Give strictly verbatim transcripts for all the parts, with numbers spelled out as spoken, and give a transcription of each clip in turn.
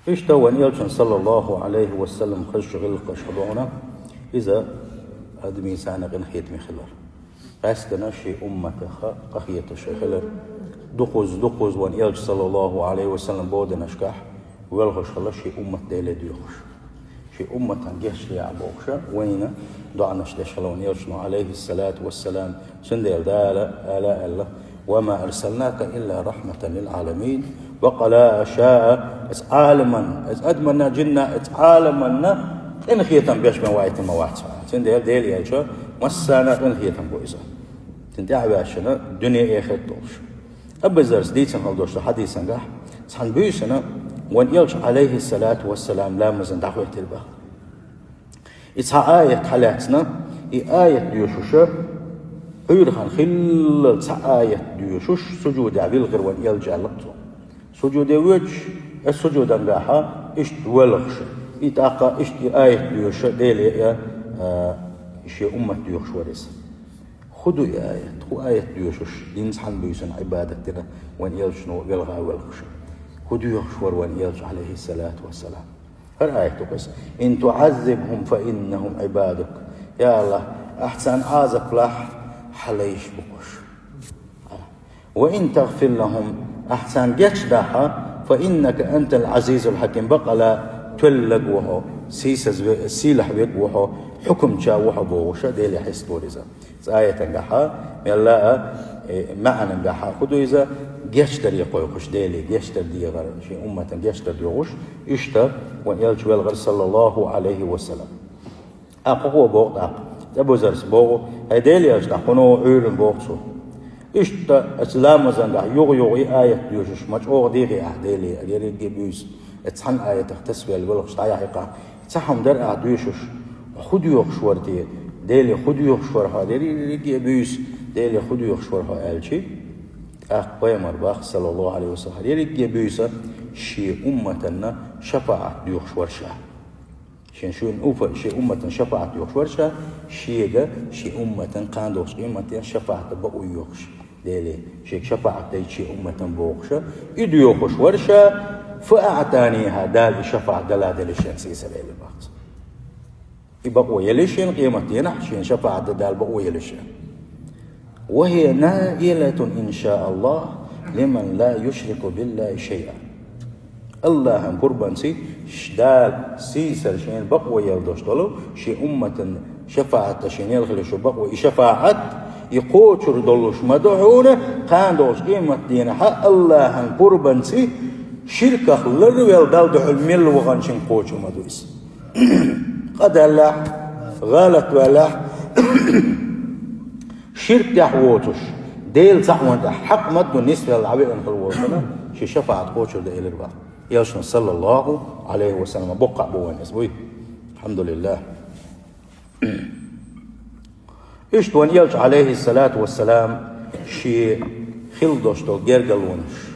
Иштта вайн Элчан, саллаллаху Ӏалайхи ва саллам, хазачу гӀиллакхех хьадоагӀа иза адамашца къинхетаме хилар. Къаьстина шен умматах къахеташ хилар. Дукхаза, дукхаза вайн Элча, саллаллаху Ӏалайхи ва саллам, боданашкахь велхаш хилла шен уммат Деле доьхуш. Шен умматан гечдехьа бохуш, вайна доӀанаш деш хилла вайн Элчано, Ӏалайхи ссалату ва ссалам. Цундела Дала ала аьлла: «Ва ма арсалнака илла рахьматан лил Ӏаламин». Бакъала ша, оцу Ӏаламан, оцу адаманна, жинна, оцу Ӏаламанна къинхетам беш ма ваийтина ма вац хьо. Цундела Дела Элча массарна къинхетам бу иза. Цунна тӀаьхьаваьшна дуьне эхарт долуш. Абу Заррас дийцина хилла долчу хьадисангахь, цхьана буьйсанна вайн Элча, Ӏалайхи ссалату ва ссалам, ламазна дӀахӀоьттира боху. И цхьа аят хьалаьцна, и аят доьшуша, Ӏуьйрана хиллал цхьа аят доьшуш, сужудехь вилхира вайн Элча, аьлла цо. Сужуде воьдуш, оцу сужудангахьа иштта воьлхуша, и тӀаккха иштта и аят доьшуша Деле а, а, шен уммат доьхуш вара иза. ХӀун ду и аят? ХӀун аят доьшуш, динца цхьана буьйсанна Ӏибадат дина вайн Элчано велха а воьлхуша? ХӀун доьхуш вара вайн Элча, Ӏалайхи ссалату ва ссалам? ХӀара аят ду-кх иза: «Ин туӀаззибхум фа иннахум Ӏибадук». Я АллахӀ, ахь царна Ӏазап лахь, хьан лайш бу-кх уьш. «Ва ин тагъфир лахум», ахь царна гечдахь, «фа иннака антал Ӏазизул хьаким», бакъала тоьллаг ву хьо, сийсаз ве-, сийлахь верг ву хьо, хьукмача ву хьо бохуша Деле хьестора иза. Цу аятангахьа, мелла а, э, маьӀнангахьа хӀун ду иза? Гечдаре кхойкхуш Деле, гечдар дехар, шен умматан гечдар доьхуш, иштта вайн Элча велхара, саллаллаху Ӏалайхи ва саллам. ТӀаккха хӀокхо боху тӀаккха, Абу Заррас боху: «ХӀай Дела Элча, тӀаккха хӀун Ӏуьйрана боху цо? Иштта оцу ламазангахь юха-юха и аят доьшуш, ма чӀогӀа дехий ахь Деле, ерриге а буьйса, оцу цхьана аятах тасаваьлла велхаш дӀаяхьийкхахь, цхьа хӀума дара ахь доьшуш, хӀун доьхуш вара те? Деле хӀун доьхуш вара хьо? Ерриге а буьйса, Деле хӀун доьхуш вара хьо?» аьлча, тӀаккха пайхамара боху, саллаллаху Ӏалайхи ва саллам: «Ерриге а буьйса шен умматанна шапаӀат доьхуш вара ша». Шен шуьйна уфа, шен умматан шапаӀат доьхуш вара ша, шега, шен умматан кхана долчу къематдийнахь шапаӀат дан бакъо йоьхуш Деле, шега шапаӀат дайта шен умматан бохуша, и доьхуш вара ша, «фа аӀтаниха», Дала и шапаӀат дала делира шена, сийсара элира боху цо. И бакъо елира шена къематдийнахь, шена шапаӀат дан Дала бакъо елира шена. «Ва хия наилатун, ин ша Аллах, лиман ла юшрику биллахи шайъа». АллахӀан пурбанца ш-, Дала сийсара шена бакъо елла долуш долу шен умматан шапаӀат дан шена елла хилла шо бакъо, и шапаӀат, и кхочур долуш ма ду хьуна, кхана долчу къематдийнахьа АллахӀан пурбанца ширках ларвелла Далла дуьхьал мел ваханчуьнга кхочур ма ду иза. Къа даьллехь, гӀалат ваьллехь, ширк тӀехь воцуш, Дела цхьаъ ван тӀехь хьакъ ма-дду нисвелла дӀавеана хила волчунна шен шапаӀат кхочур дан элира боху Элчано, саллаллаху Ӏалайхи ва саллам. Боккха а бу вайн иза буй. АлхьамдулиллахӀ. Иштта вайн Элча, Ӏалайхи ссалату ва ссалам, шен хила долуш долу гергарлонаш,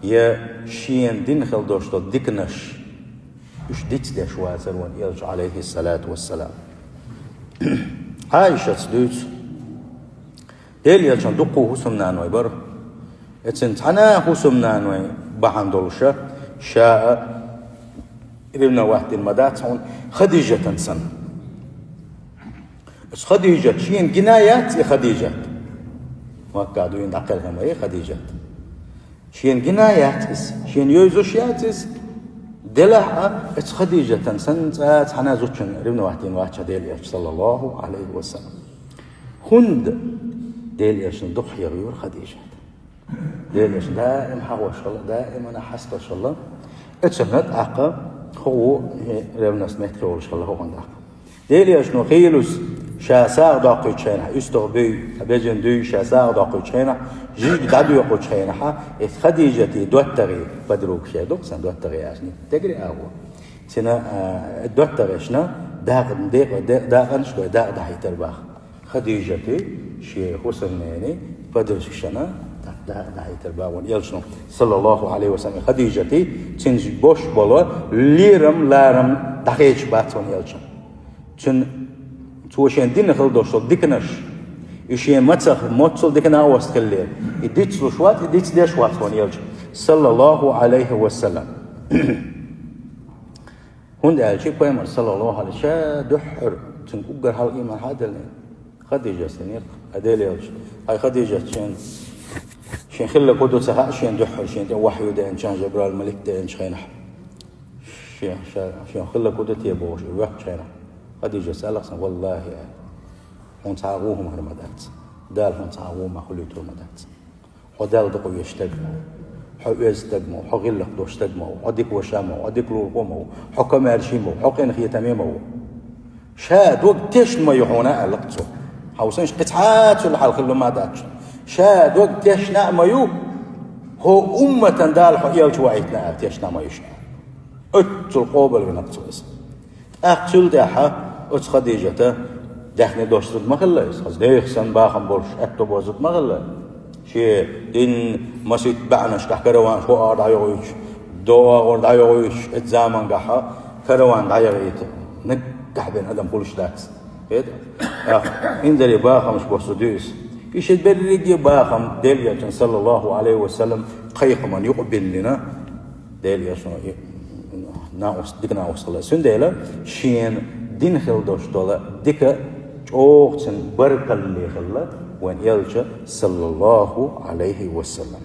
я шена дина хила долуш долу диканаш, уьш дицдеш вацара вайн Элча, Ӏалайхи ссалату ва ссалам. Ӏайшас дуьйцу, Дела Элчан дуккха а хӀусамнаной бара. Эцин цхьана а хӀусамнаной бахьана долуша, ша а ревновать дина ма дац хьуна, Хадижатан санна. Оцу Хадижат, шена гина яц и Хадижат. Макка дуьйна дӀакхелхина ма и Хадижат. Шена гина яц иза, шена йовзуш яц иза. Делахь а, оцу Хадижатан санна цкъа цхьана а зудчун ревновать дина вац Дела Элча, саллаллаху Ӏалайхи ва саллам. ХӀунда? Дела Элчана дукха хьехавора Хадижат. Дела Элчана даим хьахош хилла, даимана хьаставеш хилла. Эцарна тӀаккха хӀокхо ревность меттахъе волуш хилла хӀокхунна тӀаккха. Дела Элчано хийлаза ша сагӀа доккхуьйту хенахь, уьстагӀ буьй, а бежан дуьй, ша сагӀа доккхуьйту хенахь, жижиг дӀадоькъучу хенахьа, эцу Хадижатан доттагӀий, подруга шен ду-кх сан, доттагӀий аьлча, дегри агӀо. Цуьнан, а, доттагӀашна дакъа, декъа, де-, дакъанаш гой, дакъа дӀахьийтар боху. Хадижатан шен хӀусамненан подружкашна дакъа дӀахьийтар боху вайн Элчано, саллаллаху Ӏалайхи ва саллам. Хадижатан цуьнца бош болу лерам, ларам дӀахедаш бац вайн Элчано. Цуьнан, цо шена дина хила долуш долу диканаш, и шен мацах моццул диканах а васт хиллера, и дицлуш вац, и дицдеш вац вайн Элча, саллаллаху Ӏалайхи ва саллам. ХӀунда аьлча пайхамар, саллаллаху Ӏалайхи, ша дуьххьара, цуьнан уггар хьалха ийман хьадиллина Хадижас динера. Ай Делан элча, ай Хадижас, шен, шен хилларг хӀун ду ца хаьа шена дуьххьара, шена тӀе вахьйу деанча, Жабраил малик деанчу хенахь. Шен, ша, шен хилларг хӀун ду те бохуш, и воьхкучу хенахь. Хадижас аьлла цунна: «Валлахи, — аьлла, — хьуна цхьа а вон хӀума хир ма дац. Дала хьуна цхьа а вон ма хуьлуьйтур ма дац. Хьо Далла дукха веза стаг ма ву, хьо оьзда стаг ма ву, хьо гӀиллакх долу стаг ма ву, хьо дика ваша ма ву, хьо дика лулахо ма ву, хьо комаьрша ма ву, хьо къинхетаме ма ву. Ша дог тешна ма ю хьуна», — аьлла цо. Хьовсал, кхин цхьа а цул хьалха хилла ма дац. «Ша дог тешна а ма ю, хӀокху умматана Дала хьо элча ваийтина аьлла тешна а ма ю ша». Оццул къобалвина цо иза. ТӀаккха цул тӀаьхьа оцу Хадижата даьхни дош зуда ма хилла иза. Хаза деха санна бахам болуш, аьтто бо зуда ма хилла. Шен дин масийтта баьӀнашкахь караванаш хӀокхара дӀайохуьйтуш, дӀо агӀор дӀайохуьйтуш, оцу замангахьа караван дӀаяхийта наггахь бен адам хуьлуш дац. Хета? Ах, инзаре бахамаш бо зуда ю иза. И шен берриге бахам Делан элчан, саллаллаху Ӏалайхи ва саллам, кхайкхаман юкъа биллина, Делан элчано и накъост, дика накъост хилла. Цундела шена дин хила долуш долу дика чӀогӀа цуьнан баркалле хилла вайн элча, саллаллаху Ӏалайхи ва саллам.